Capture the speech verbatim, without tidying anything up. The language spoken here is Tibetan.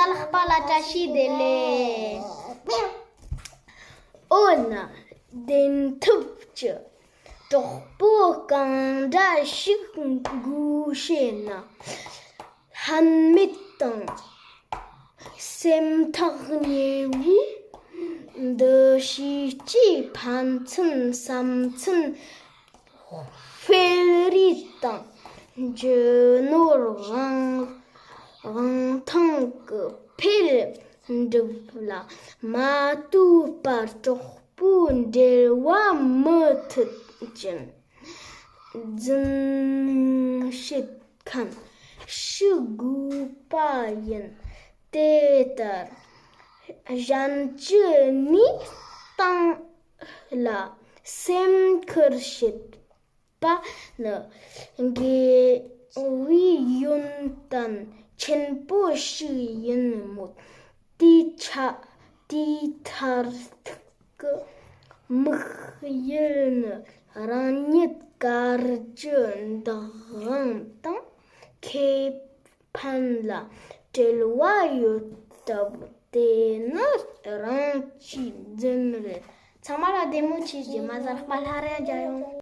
ལགས་པ་ལ་བཀྲ་ཤིས་བདེ་ལེགས། འོ་ན་བདེན་ཐུབ་ཀྱི་གྲོགས་པོ་གང་འདྲ་ཞིག་དགོས་ཤེ་ན། ལྷད་མེད་དང་སེམས་ཐག་ཉེ་བོའི་འདུ་ཤེས་ཀྱི་ཕན་ཚུན་བསམ་ཚུལ་སྤེལ་རེས་དང་། རྒྱུ་ནོར་དབང་དབང་ཐང་གི་འཕེལ་འགྲིབ་ལ་མ་ལྟོས་པར་གྲོགས་པོའི་འབྲེལ་བ་མུ་མཐུད་ཅིང་འཛིན་བྱེད་མཁན་ཞིག་དགོས་པ་ཡིན། དེ་ལྟར་གཞན་གྱི་གནས་སྟངས་ལ་སེམས་ཁུར་བྱེད་པ་ནི་དགེ་བའི་ཡོན་ཏན་ཆེན་པོ་ཞིག་ཡིན་མོད། དེའི་ཆ་དེའི་མཐར་ཐུག་གི་དམིགས་ཡུལ་ནི་རང་ཉིད་དཀར་རྒྱུ་འདུ་འཛི་དང་ཁེ་ཕན་ལ་འབྲེལ་བ་ཡོད་སྟབས། དེ་ནི་རང་གཅེས་འཛིན་རེད། ཚང་མ་ལ་བདེ་མོ་བྱེད་རྒྱུ་མ་ཟད་པ་སླར་ཡང་མཇལ་ཡོང་།